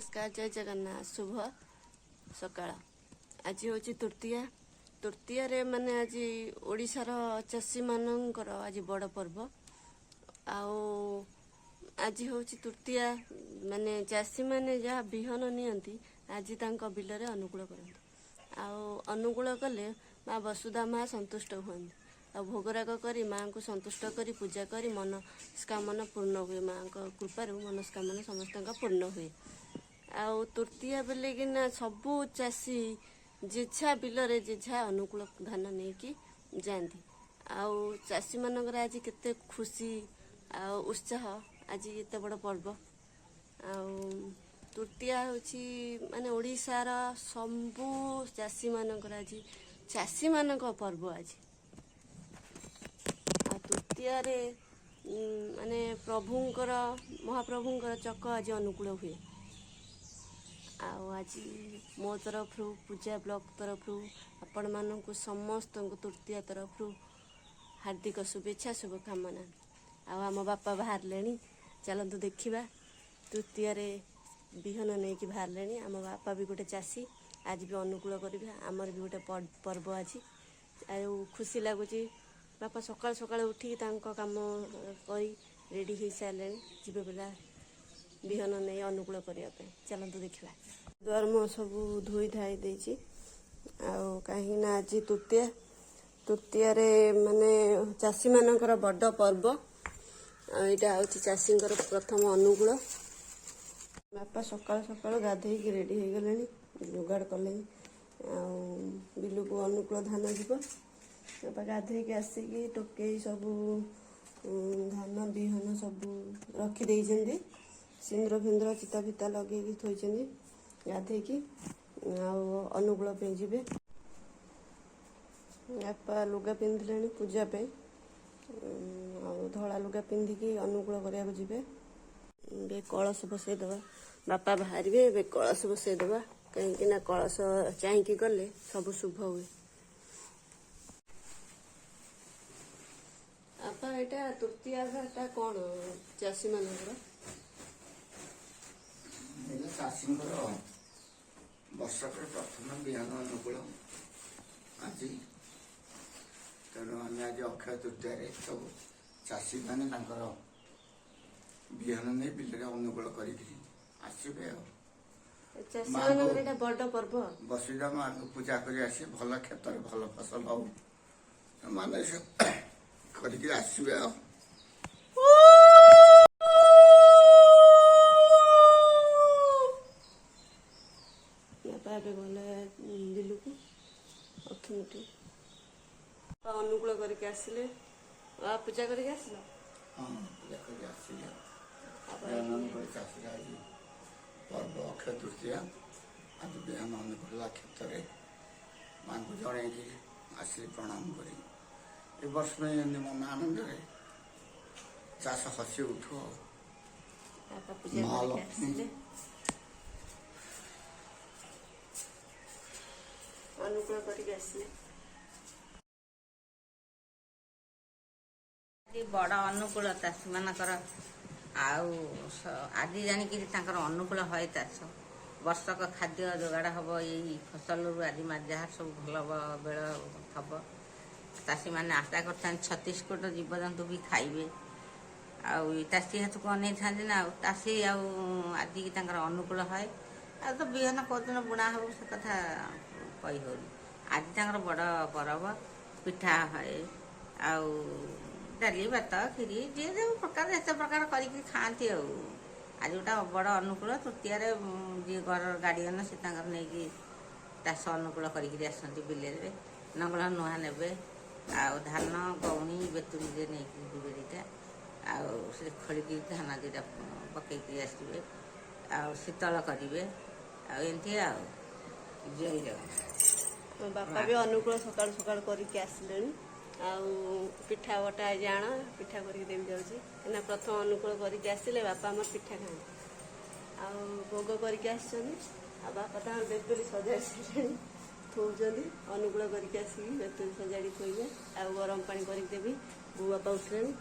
ନମସ୍କାର, ଜୟ ଜଗନ୍ନାଥ, ଶୁଭ ସକାଳ। ଆଜି ହେଉଛି ତୃତୀୟା। ତୃତୀୟାରେ ମାନେ ଆଜି ଓଡ଼ିଶାର ଚାଷୀମାନଙ୍କର ଆଜି ବଡ଼ ପର୍ବ। ଆଉ ଆଜି ହେଉଛି ତୃତୀୟା, ମାନେ ଚାଷୀମାନେ ଯାହା ବିହନ ନିଅନ୍ତି, ଆଜି ତାଙ୍କ ବିଲରେ ଅନୁକୂଳ କରନ୍ତି। ଆଉ ଅନୁକୂଳ କଲେ ମା ବସୁଧା ମା ସନ୍ତୁଷ୍ଟ ହୁଅନ୍ତି। ଆଉ ଭୋଗରାଗ କରି ମାଆଙ୍କୁ ସନ୍ତୁଷ୍ଟ କରି ପୂଜା କରି ମନସ୍କାମନା ପୂର୍ଣ୍ଣ ହୁଏ। ମାଆଙ୍କ କୃପାରୁ ମନସ୍କାମନା ସମସ୍ତଙ୍କ ପୂର୍ଣ୍ଣ ହୁଏ। ଆଉ ତୃତୀୟା ବୋଲିକିନା ସବୁ ଚାଷୀ ଯେଝା ବିଲରେ ଯେଝା ଅନୁକୂଳ ଧାନ ନେଇକି ଯାଆନ୍ତି। ଆଉ ଚାଷୀମାନଙ୍କର ଆଜି କେତେ ଖୁସି ଆଉ ଉତ୍ସାହ, ଆଜି ଏତେ ବଡ଼ ପର୍ବ। ଆଉ ତୃତୀୟା ହେଉଛି ମାନେ ଓଡ଼ିଶାର ସବୁ ଚାଷୀମାନଙ୍କର ଆଜି ଚାଷୀମାନଙ୍କ ପର୍ବ ଆଜି। ଆଉ ତୃତୀୟାରେ ମାନେ ପ୍ରଭୁଙ୍କର, ମହାପ୍ରଭୁଙ୍କର ଚକ ଆଜି ଅନୁକୂଳ ହୁଏ। ଆଉ ଆଜି ମୋ ତରଫରୁ, ପୂଜା ବ୍ଲଗ ତରଫରୁ ଆପଣମାନଙ୍କୁ ସମସ୍ତଙ୍କୁ ତୃତୀୟା ତରଫରୁ ହାର୍ଦ୍ଦିକ ଶୁଭେଚ୍ଛା, ଶୁଭକାମନା। ଆଉ ଆମ ବାପା ବାହାରିଲେଣି, ଚାଲନ୍ତୁ ଦେଖିବା। ତୃତୀୟାରେ ବିହନ ନେଇକି ବାହାରିଲେଣି। ଆମ ବାପା ବି ଗୋଟେ ଚାଷୀ, ଆଜି ବି ଅନୁକୂଳ କରିବେ। ଆମର ବି ଗୋଟେ ପର୍ବ ଆଜି। ଆଉ ଖୁସି ଲାଗୁଛି। ବାପା ସକାଳୁ ସକାଳୁ ଉଠିକି ତାଙ୍କ କାମ କରି ରେଡ଼ି ହେଇସାରିଲେଣି, ଯିବେ ପିଲା ବିହନ ନେଇ ଅନୁକୂଳ କରିବା ପାଇଁ। ଚାଲନ୍ତୁ ଦେଖିବା। ଦୁଆର ମୁହଁ ସବୁ ଧୋଇ ଧାଇ ଦେଇଛି। ଆଉ କାହିଁକି ନା ଆଜି ତୃତୀୟା। ତୃତୀୟାରେ ମାନେ ଚାଷୀମାନଙ୍କର ବଡ଼ ପର୍ବ। ଆଉ ଏଇଟା ହେଉଛି ଚାଷୀଙ୍କର ପ୍ରଥମ ଅନୁକୂଳ। ବାପା ସକାଳୁ ସକାଳୁ ଗାଧେଇକି ରେଡ଼ି ହେଇଗଲେଣି, ଯୋଗାଡ଼ କଲେଣି। ଆଉ ବିଲକୁ ଅନୁକୂଳ ଧାନ ଯିବ। ବାପା ଗାଧେଇକି ଆସିକି ଟୋକେଇ ସବୁ ଧାନ ବିହନ ସବୁ ରଖିଦେଇଛନ୍ତି। ସିନ୍ଦୁର ଫିନ୍ଦୁର ଚିତା ଫିତା ଲଗେଇକି ଥୋଇଛନ୍ତି ଗାଧେଇକି। ଆଉ ଅନୁକୂଳ ପାଇଁ ଯିବେ। ବାପା ଲୁଗା ପିନ୍ଧିଲେଣି ପୂଜା ପାଇଁ। ଆଉ ଧଳା ଲୁଗା ପିନ୍ଧିକି ଅନୁକୂଳ କରିବାକୁ ଯିବେ। ଏବେ କଳସ ବସେଇଦେବା। ବାପା ବାହାରିବେ, ଏବେ କଳସ ବସେଇଦେବା। କାହିଁକି ନା କଳସ ଚାହିଁକି ଗଲେ ସବୁ ଶୁଭ ହୁଏ। ବାପା, ଏଇଟା ତୃତୀୟା ଟା କ'ଣ ଚାଷୀମାନଙ୍କର? ଏଇଟା ଚାଷୀଙ୍କର ବର୍ଷକର ପ୍ରଥମ ବିହନ ଅନୁକୂଳ ଆଜି। ତେଣୁ ଆମେ ଆଜି ଅକ୍ଷୟ ତୃତୀୟାରେ ସବୁ ଚାଷୀମାନେ ତାଙ୍କର ବିହନ ନେଇ ବିଲରେ ଅନୁକୂଳ କରିକି ଆସିବେ। ଆଉ ଚାଷୀମାନଙ୍କର ଏଇଟା ବଡ଼ ପର୍ବ। ବସୁଧା ମାଙ୍କୁ ପୂଜା କରି ଆସି ଭଲ କ୍ଷେତରେ ଭଲ ଫସଲ ହଉ ମାନେ ସେ କରିକି ଆସିବେ। ଆଉ ବାପା ଏବେ ଗଲେ ବିଲକୁ ଅକ୍ଷିମୁଠି। ବାପା ଅନୁକୂଳ କରିକି ଆସିଲେ। ବାପା, ପୂଜା କରିକି ଆସିଲ? ହଁ, ପୂଜା କରି ଆସିଲେ। ବାପା ବିହନ ଅନୁକୂଳ ଚାଷୀର ଆଜି ପର୍ବ ଅକ୍ଷୟ ତୃତୀୟା। ଆଜି ବିହନ ଅନୁକୂଳ କ୍ଷେତରେ ମାଙ୍କୁ ଜଣେଇକି ଆସିଲି ପ୍ରଣାମ କରି। ଏ ବର୍ଷ ପାଇଁ ଏମିତି ମନ ଆନନ୍ଦରେ ଚାଷ ହସି ଉଠୁ ଆଉ। ବାପା ପୂଜା ମା କରିକି ଲକ୍ଷ୍ମୀ। ଆସିଲେ, ଅନୁକୂଳ କରିକି ଆସିଲେ। ଆଜି ବଡ଼ ଅନୁକୂଳ ଚାଷୀମାନଙ୍କର। ଆଉ ଆଜି ଜାଣିକିରି ତାଙ୍କର ଅନୁକୂଳ ହଏ ଚାଷ। ବର୍ଷକ ଖାଦ୍ୟ ଯୋଗାଡ଼ ହବ ଏଇ ଫସଲରୁ। ଆଜି ଯାହା ସବୁ ଭଲ ବେଳ ହବ, ଚାଷୀମାନେ ଆଶା କରିଥାନ୍ତି। 36 କୋଟି ଜୀବଜନ୍ତୁ ବି ଖାଇବେ। ଆଉ ଏଇ ଚାଷୀ ହାତକୁ ଅନେଇଥାନ୍ତି ନା। ଆଉ ଚାଷୀ ଆଉ ଆଜି ତାଙ୍କର ଅନୁକୂଳ ହଏ। ଆଉ ତ ବିହନ କୋଉଦିନ ବୁଣା ହବ, ସେ କଥା କହି ହଉନି। ଆଜି ତାଙ୍କର ବଡ଼ ପରବ। ପିଠା ହଏ ଆଉ ଡାଲି, ଭାତ, କ୍ଷୀରି, ଯିଏ ଯେଉଁ ପ୍ରକାର ଯେତେ ପ୍ରକାର କରିକି ଖାଆନ୍ତି। ଆଉ ଆଜି ଗୋଟେ ବଡ଼ ଅନୁକୂଳ ତୃତୀୟାରେ। ଯିଏ ଘରର ଗାର୍ଡ଼ିଆନ, ସେ ତାଙ୍କର ନେଇକି ଚାଷ ଅନୁକୂଳ କରିକିରି ଆସନ୍ତି ବିଲରେ। ନଙ୍ଗଳ ନୁହା ନେବେ ଆଉ ଧାନ ଗଉଣୀ ବେତୁଲିରେ ନେଇକି ଯିବେ ଦୁଇଟା। ଆଉ ସେ ଖୋଳିକି ଧାନ ଦୁଇଟା ପକେଇକି ଆସିବେ ଆଉ ଶୀତଳ କରିବେ। ଆଉ ଏମିତି। ଆଉ ଜୟ ଜଗନ୍ନାଥ। ଆମ ବାପା ବି ଅନୁକୂଳ ସକାଳୁ ସକାଳୁ କରିକି ଆସିଲେଣି। ଆଉ ପିଠା ବଟା ଆଜି ଆଣ, ପିଠା କରିକି ଦେବି ଯାଉଛି। କାହିଁକିନା ପ୍ରଥମ ଅନୁକୂଳ କରିକି ଆସିଲେ ବାପା ଆମର ପିଠା ଖାଆନ୍ତି। ଆଉ ଭୋଗ କରିକି ଆସିଛନ୍ତି। ଆଉ ବାପା ତାଙ୍କର ବେତୁଲି ସଜାଡ଼ି ସାରିଲେଣି, ଥୋଉଛନ୍ତି। ଅନୁକୂଳ କରିକି ଆସିକି ବେତୁଲି ସଜାଡ଼ି ଥୋଇବେ। ଆଉ ଗରମ ପାଣି କରିକି ଦେବି। ବୋଉ ବାପା ଉଠିଲେଣି।